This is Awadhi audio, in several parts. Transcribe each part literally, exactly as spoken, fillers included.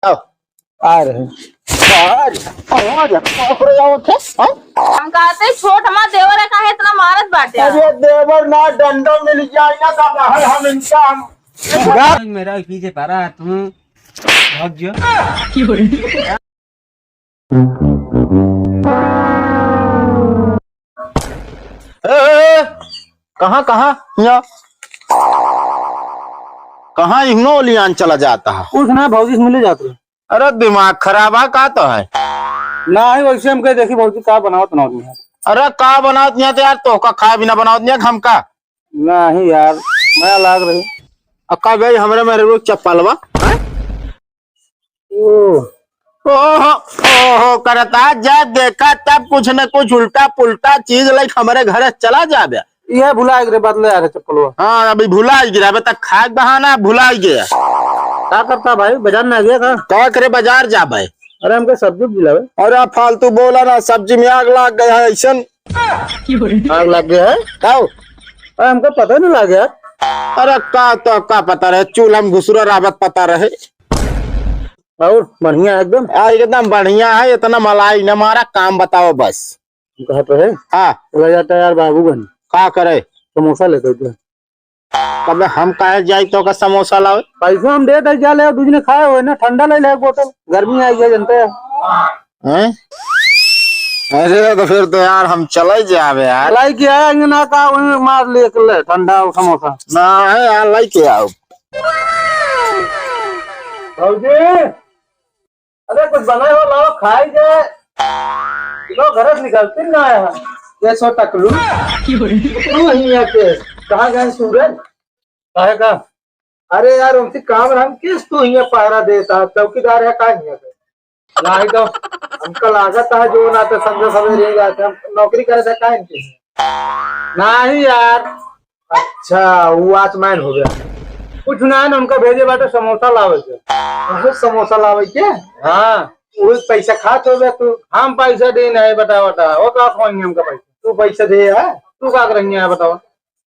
आओ। आ रहे। आज, आज, आज, हाँ? हम कहते छोट हमार देवर है, काहे इतना मारत बाटे? अरे देवर ना, डंडा मिल जाए ना, तो बाहर हम इनका हम मेरा पीछे पड़ा है तू, भाग जा। ए, ए, ए, कहाँ, कहाँ? यहाँ। कहाँ इहनो लियान चला जाता है? कुछ ना, भौजी से मिले जात रहे। अरे, दिमाग खराब है का तो है? ना ही, वैसे हम कहे, देखी भौजी का बनावत, बनावत नहीं है। अरे, का बनावत नहीं है तो यार, तोहका खाए बिना बनावत नहीं है, हमका? नहीं यार, मैं लाग रही। अक्का भाई, हमरे में रोज चप्पलवा, हैं? ओह। ओहो, ओहो करता, जब देखा तब कुछ न कुछ उल्टा पुल्टा चीज लाइक हमरे घर से चला जाबे। ये भुला गिरे, बदले आ रहे चप्पलवा। हाँ, अभी भुला ही गिरा, अबे तक खाए बहाना भुला ही गया। का करता भाई, बाजार ना गया का? का करे, बाजार जाबे? अरे हमके सब्जी उब्जी लावे। अरे फालतू बोला ना, सब्जी में आग लाग गया है ऐसन। आग लग गया है? काओ? अरे हमको पता नहीं लग यार। अरे का तो का पता रहे, चूल्हा में घुसुरा रावत पता रहे। और बढ़िया एकदम? आ, एकदम बढ़िया है, इतना मलाई न मारा, काम बताओ बस। कहत रहे? हाँ। चला जाता यार बाबूगंज। का करे? समोसा लेकर के। तबे हम काहे जाई तोका समोसा लावे? पैसा हम दे दे, जा ले, दूध ने खाए हुए ना, ठंडा ले ले एक बोतल, गर्मी आई है जनते हैं। हैं? अरे तो फिर तो यार हम चले जावे यार। लाई के आया, ये ना का वही मार लिए कर ले, ठंडा और समोसा। ना है यार, लाई के आओ। भौजी, अरे कुछ बनाए हो, लाओ, खाई जाए। लो, घर से निकलती ना है। ये सो टकलू। तू हियाँ के, कहाँ गए सूरज? काहे का? अरे यार, उनसे काम रहन किस तू हियाँ पहरा देता, चौकीदार है का हियाँ के? नाही तो। हमका लागत है जो ना तो संजय सवेरे ही जाते, हम नौकरी करे थे का इनके? नाही यार। अच्छा, वो वॉचमैन हो गया। कुछ ना है ना, उनका भेजे बाटे समोसा लावे के। अरे, समोसा लावे के? हाँ। वो पैसा खात हो गया तू। हम पैसा दे नहीं, बता, बता, वो का खोएंगे हमका पैसा? तू पैसा दे है, तू का करेंगे है, बताओ।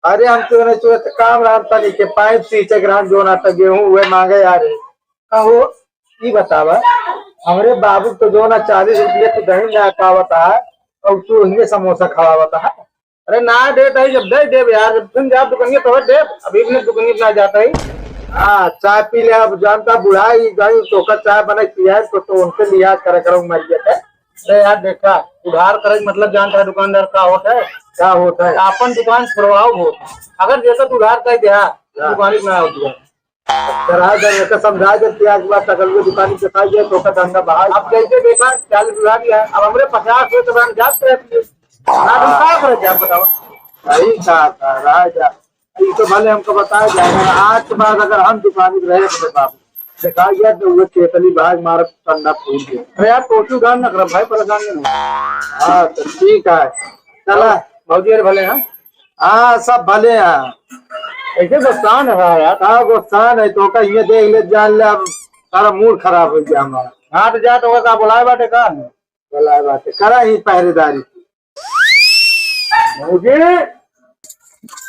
अरे, हम तो नहीं सोचते, काम रहन तनी के पाइप सींचे के रहन, जो ना तो गेहूं हुए मांगे यार। कहो, ई बतावा, हमरे बाबू तो जो ना चालीस रुपये तो दही ना पावत है, और तू हिंगे समोसा खवावत है। अरे ना दे तही जब दे देब यार, जब तुम जाब दुकानिया तब देब, अभी अपने दुकानिया ना जाता ही। हाँ, चाय पी ले, अब जानता बुढ़ाई गई, तोका चाय बना पियाए तो, तो उनके लिहाज करे करो मर गया। अरे यार देखा, उधार करे मतलब जानता है दुकानदार का होता है? का होता है? अपन दुकान छोड़वाओ हो, अगर जैसा तू उधार कर दे, हाँ, हाँ। दुकान ही ना हो दुकान। चढ़ा दे, एका समझा दे, प्याज बा, तकल के दुकानी पे खाई जाए, तो का धंधा बहाल। अब जैसे देखा, चालीस हजार लिया, अब हमरे पचास हो तो हम जात रहे थे। ना तुम का करे जात बताओ? सही कहा था, रहा जा। ई तो भले हमको बताया जाए, मगर आज के बाद अगर हम दुकानी पे रहे तो बाबू, देखा गया तो वो चेतली भाग मार कंधा फूट गया। अरे यार, कोचू गान ना कर भाई, परेशान नहीं। हाँ, तो ठीक है, चला। भौजी अरे भले हैं। हाँ, सब भले हैं। ऐसे गुस्सान है यार। हाँ, गुस्सान है, तो का ये देख ले, जान ले, अब सारा मूड खराब हो गया हमारा। हाँ, तो जा, तो का बुलाए बाटे का? बुलाए बाटे, करा ही पहरेदारी। भौजी।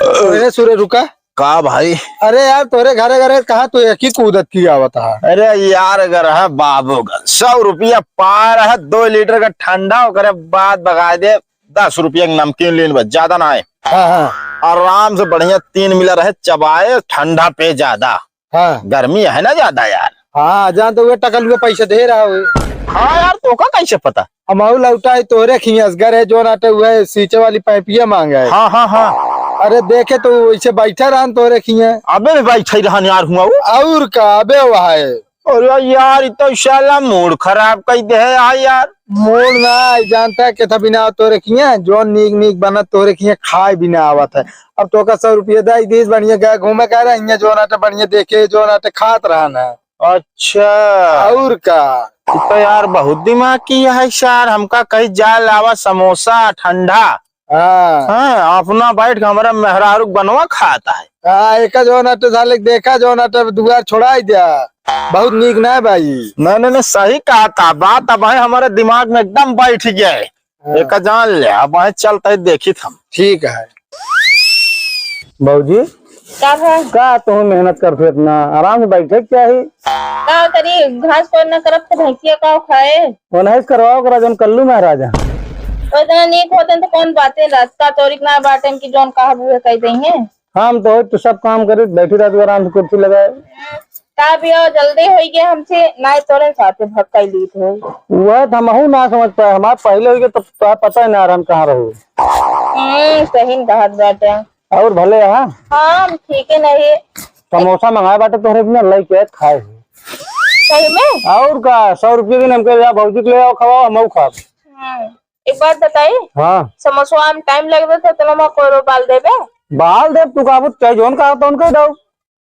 अरे सूर्य, रुका। का भाई? अरे यार, तोरे घरे घरे कहाँ तू एक ही कूदत की आवत है? अरे यार, अगर है बाबूगंज, सौ रुपया पार है, दो लीटर का ठंडा, ओकरे बाद बगाए दे दस रुपया के नमकीन लेन बस, ज्यादा ना है। हाँ, हाँ। आराम से बढ़िया तीन मिला रहे, चबाए, ठंडा पे ज्यादा। हाँ। गर्मी है ना ज्यादा यार। हाँ, जान तो वे टकल हुए पैसे दे रहा हो। हाँ यार, तो का कैसे पता? हम आऊ लौटा है तोहरे खियास घर है, जो नाटे हुए सींचे वाली पाइपिया मांगा है। हाँ, हाँ, हाँ। अरे देखे तो वैसे बैठा रहन तोहरे खिया। अबे भी बैठे रहन यार हुआ वो। और का, अबे वहा है। अरे यार, इ तो साला मूड खराब कर दे है यार। मूड ना आई, जानता है कितना बिना तोहरे खिया, जो नीक नीक बनत तोहरे खिया खाए बिना आवत है। अब तो का सौ रुपये दे दीस, बढ़िया गए घूमे कह रहे हैं, जो नाटे बढ़िया देखे, जो नाटे खात रहन है। अच्छा। और का? इ तो यार बहुत दिमाग की है यार, हमका कहीं जा लावा समोसा ठंडा। हाँ। हाँ, अपना बैठ के हमारा मेहरारू बनवा खाता है। हाँ, एक जो ना तो साले देखा जो ना तो दुआर छोड़ाई दिया। बहुत नीक ना है भाई। नहीं, नहीं, नहीं, सही कहा था, बात अब है हमारे दिमाग में एकदम बैठ गया है। हाँ। एक जान ले, अब वहीं चलते ही देखी हम। ठीक है। भौजी, का भा? का तुम मेहनत करते इतना? आराम से बैठे के चाही। का करी, घास कोड़ ना करब तो भैंसिया का खाए? वो नहीं करवाओ करा जौन कल्लू महाराज है। वो इतना नीक होते तो कौन बातें रास्ता तोरिक ना बाटे कि जौन कहा बुए कह देंगे। हम तो होइत तो सब काम करित, बैठी रहत आराम से कुर्सी लगाए। का भी हो, जल्दी होई गया हमसे, नाई तोरे साथे भक्काई लीत हो। वह तो हमहू ना समझ पाए, हमार पहले होई गया तब तो पता ही ना रहन कहाँ रहो। हम्म, सही न कहत बाटे। और भले, हाँ? हाँ, हम ठीक है नहीं। समोसा मंगाए बाटे तोहरे बिना, लइके आए खाए हो। सही में? और का, सौ रुपये दिन हमके जा भौजी के ले आओ, खवाओ, हमहू खाब। हम्म। एक बात बताई? हाँ। समोसवा में टाइम लग रहा था, तो मैं कोरो बाल देबे? बाल देब, तू कहबू, चाहे जौन कहा तो उनके दो।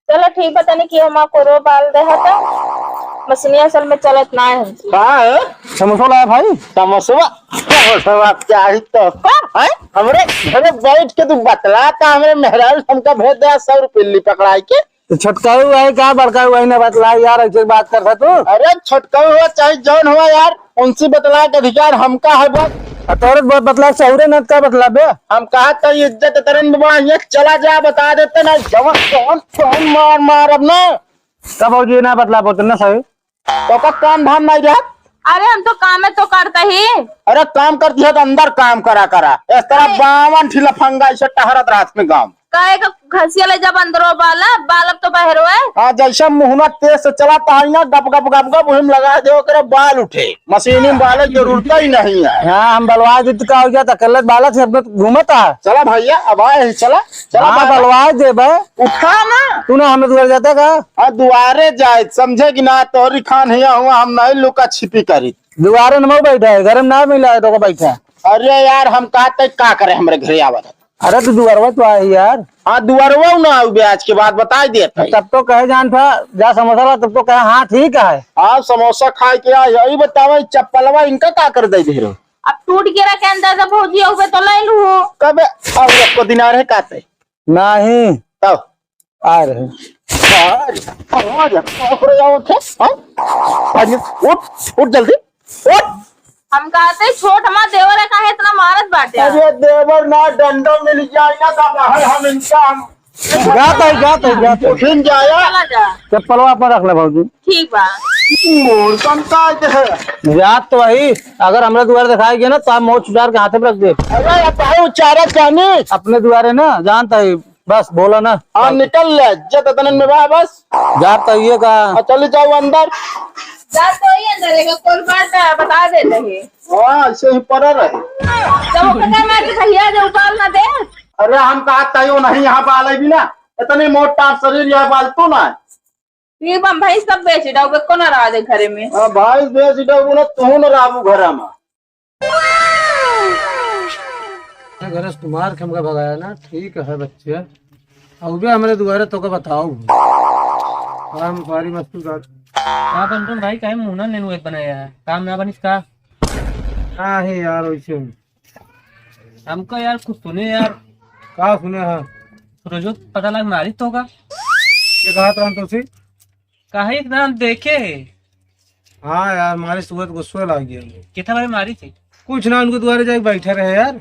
चलो ठीक बा, तनी कि हम कोरो बाल दे हा तो मशीनिया असल में चलत ना है हमसे। का है? समोसा लाया भाई? समोसवा? समोसवा चाही तो का? हैं? हमरे घरे बैठ के तू बतला था, हमरे मेहरारू हमका भेज दे सौ रुपये ली पकड़ाई के। तो छोटकाऊ है का, बड़काऊ है ना, बतला यार, ऐसे बात कर तू। अरे छोटकाऊ हुआ चाहे जौन हुआ यार, उनसे बतला के अधिकार हमका है बस। आ तोरे ब-, बतला सहुरे न का बतला बे? हम कहा तो इज्जत तरन बा, ये चला जा, बता देते ना, जवन, जवन, जवन मार, मार अब ना। का भौजी ना बतला बोलते ना सही? तो का काम धाम नहीं रहत? अरे हम तो काम है तो करते ही। अरे काम करती है तो अंदर काम करा करा। इस तरह अरे। बावन ठी लफंगा इसे टहरत रात में गाँव। काहे का घसिया ले जब अंदरो बाला, बालब तो बहरो है। हाँ, जैसे मुहना तेज से चलाता है ना, गप गप गप गप, वही में लगा दे, ओकरे बाल उठे। मशीनी में बाले की जरूरत ही नहीं है। हाँ, हम बलवा दी तो का हो गया, तो अकेले बालक से अपने घूमता। चला भैया, अब आए ही, चला, चला हाँ, बालक। बलवा दे बे। उठा ना। तू ना हमें दुआर जाता का? हाँ, दुआरे जाए, समझे कि ना, तोरी खान हिया हुआ, हम नहीं लुका छिपी करी। दुआरे न बैठा है, घर में ना मिला है तो को बैठा। अरे यार, हम कहा तै का करे, हमरे घरे आवत है। अरे तो दुआरवा तो आए यार। हाँ, दुआरवा ना आवे, आज के बाद बताई देत है। तब तो कहे जान था, जा समोसा ला, तब तो कहे, हाँ, ठीक है। हाँ, समोसा खाए के आ, यही बतावे, चप्पलवा इनका का कर दे दे रहो? अब टूट गिरा के अंदर से भौजी आवे तो ले लू। कबे? अब को दिनार है काते? नहीं। तब? आ रहे। आज, आज, अरे, आओ थे, हाँ? आज, उठ, उठ जल्दी, उठ। हम कहते छोट हमार देवर है, काहे इतना मारत बाटे? अरे देवर ना, डंडा मिल जाए ना, तब है हम इनका, हम जात है, जात है, जात है। उठिन जाया। चला जा। चप्पलवा अपन रख ले भौजी। ठीक बा। मोर संता है। जात तो वही, अगर हमरा दुआर दिखाई गया ना, तो आप मोच उतार के हाथे में रख दे। अरे, अब भाई उचारा जानी। अपने दुआरे ना, जानता है, बस बोला ना। हाँ, निकल ले, इज्जत इतने में बा, बस। जात तो ये का। हाँ, चली जाओ अंदर। जात तो ही अंदर है, कोई बात है, बता देते हैं। हाँ, ऐसे ही पड़ा रहे। जब ओकर मार के भैया जो उबाल ना दे। अरे, हम कहा तयो नहीं यहाँ बाले भी ना, इतने मोटा शरीर यहाँ बालतो ना। ये बा भैंस सब बेच डाउ, एको ना रहा दे घरे में। हाँ, भैंस बेच डाउ ना, तू ना रहबू घरा में। घर से तुम्हार के हमका भगाया ना, ठीक है बच्चे। अउबे हमरे दुआरे तोके बताओ। हम सारी मस्ती बात। का बंटन भाई, काहे मुंह ना लेन हुए बनाया है? काम ना बनिस का? का है यार वैसे? हमका यार कुछ सुने यार। का सुने है? रोजो पता लग मारी तो का? ये कहा तो हम तुसी? काहे इतना देखे है? हाँ यार, मारी सुबह गुस्सा लग गया। कितना बार मारी थी? कुछ ना, उनके दुआरे जाके बैठे रहे यार।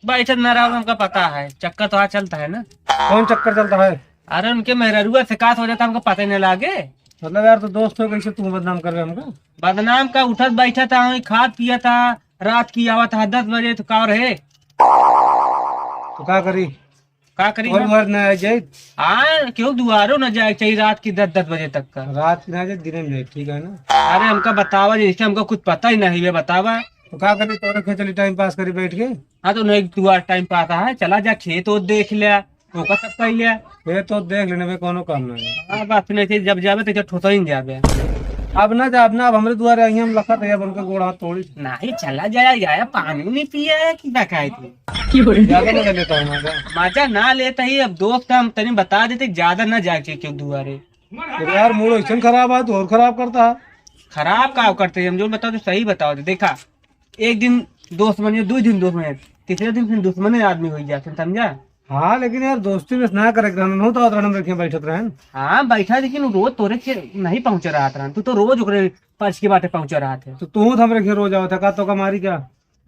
बैठे ना रहो, हमका पता है, चक्कर तो आज चलता है ना। कौन चक्कर चलता है? अरे उनके मेहररुआ से का हो जाता, हमको पता ही नहीं लागे। मतलब यार, तो दोस्त हो, कैसे तू बदनाम कर रहे हमको? बदनाम का, उठत बैठत था, खात पियत था, रात की आवत था दस बजे, तो का रहे? तो का करी? का करी और हम? घर ना आ जाए। हाँ, क्यों दुआरो ना जाए चाहिए रात की दस, दस बजे तक का। रात की ना जाए, दिन में जाए, ठीक है ना? अरे हमका बतावा, जैसे हमका कुछ पता ही नहीं है, बतावा। तो का करी, तोरे खेत चली टाइम पास करी बैठ के। हाँ, तो नहीं दुआर टाइम पास है, चला जा खेत और देख ले, ओका सब कर ले। खेत और देख लेने में कोनो काम नहीं है। हाँ, बात नहीं थी, जब जावे तो ठोसा ही जावे। अब ना जा, अब ना, अब हमरे दुआरे आई, हम लखत है, अब उनका गोड़ हाथ तोड़ी। नहीं, चला जाया, आया, पानी नहीं पिया है कि क्या खाए तू? ज्यादा मजा लेता है मजा। मजा ना लेता ही, अब दोस्त हम तनी बता देते, ज्यादा ना जाए चाहिए क्यों दुआरे। अरे यार, मूड ऐसा खराब है, तू और खराब करता है। खराब का करते हैं हम, जो बताओ तो सही बताओ तो। देखा, एक दिन दोस्त बनिए, दो दिन दोस्त बनिए, तीसरे दिन फिर दुश्मन आदमी हो जाते, समझा? हाँ, लेकिन यार, दोस्ती में ना करे के रहन, नहीं तो रहन, रखे बैठत रहन। हाँ, बैठा, लेकिन रोज तोरे के नहीं पहुंचे रहत रहन, तू तो रोज ओकरे पर्स के बाटे पहुंचे रहत है। तो तू तो हमरे घर रोज आवत है, का तो का मारी क्या?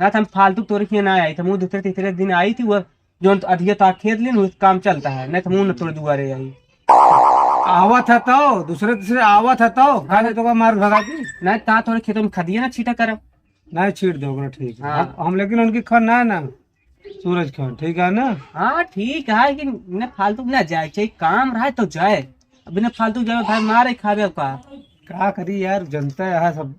रात हम फालतू तोरे के ना आई, हम दूसरे तीसरे दिन आई थी, वो जौन अधिया ता खेत लेन, उस काम चलता है, नहीं तो मुंह न तोड़ दुआरे आई। आवत है तो, दूसरे तीसरे आवत है तो, खाली तो का मार भगा दी। नहीं, ता थोड़े खेतों में खदिया ना छीटा करब। नहीं छीट दो, ओकरा ठीक है। हाँ। हम, हम लेकिन उनकी खन ना है ना, सूरज खन, ठीक है ना? हाँ, ठीक है, लेकिन न फालतू ना जाए, चाहे काम रहे तो जाए, अब बिना फालतू जाए भाई मारे खावे का। का करी यार, जनता है सब,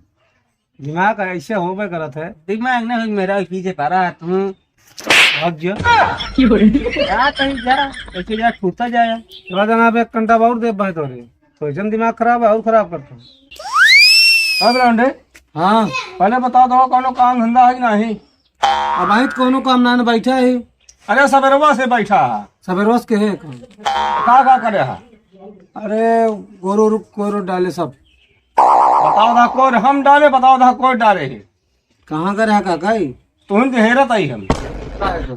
दिमाग ऐसे होबे करत है। दिमाग ना हो मेरा पीछे पड़ा है तू। भाग जा। क्या कहीं जा, ऐसे जा छूटता जाए। चला जाना, अब एक घंटा और दे भाई तोरे, तो जन दिमाग खराब है और खराब करता है। अब लौंडे, हाँ। पहले बता दो, कौनो काम धंधा है कि नहीं? अब आई तो कौनो काम ना, ना बैठा है। अरे, सबेरवा से बैठा है। सबेरवा से के है काम? का, का करे है? अरे, गोरू रुक, गोरू डाले सब। बताओ दा, कोर हम डाले, बताओ दा, कोर डाले है। कहाँ करे है काका ई? तुहिन के हेरत आई हम। का है तो?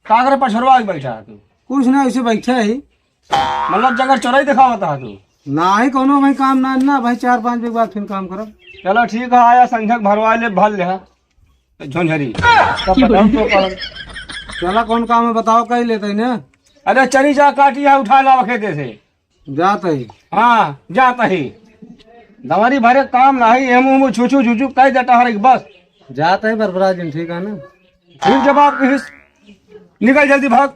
का करे पछरवा के बैठा है तू? कुछ ना, ऐसे बैठा है। मतलब जगह चोरई दिखावत है तू? नाही, कौनो भाई काम ना, ना भाई, चार पाँच बीघा बाद फिर काम करब। चलो ठीक है, आया संझक भरवा ले, भर ले, हाँ। तो झोंझरी। तब बताओ तो कौन? चला, कौन काम है बताओ, कही लेते हैं ना। अरे चली जा, काटी है, उठा लावा खेते से। जात ही। हाँ, जात ही। दवारी भरे काम नाही, एम उम छू छू छू छू कह देता हर एक बस। जात ही बरबरा जिन, ठीक है ना? फिर जवाब किस? निकल जल्दी भाग।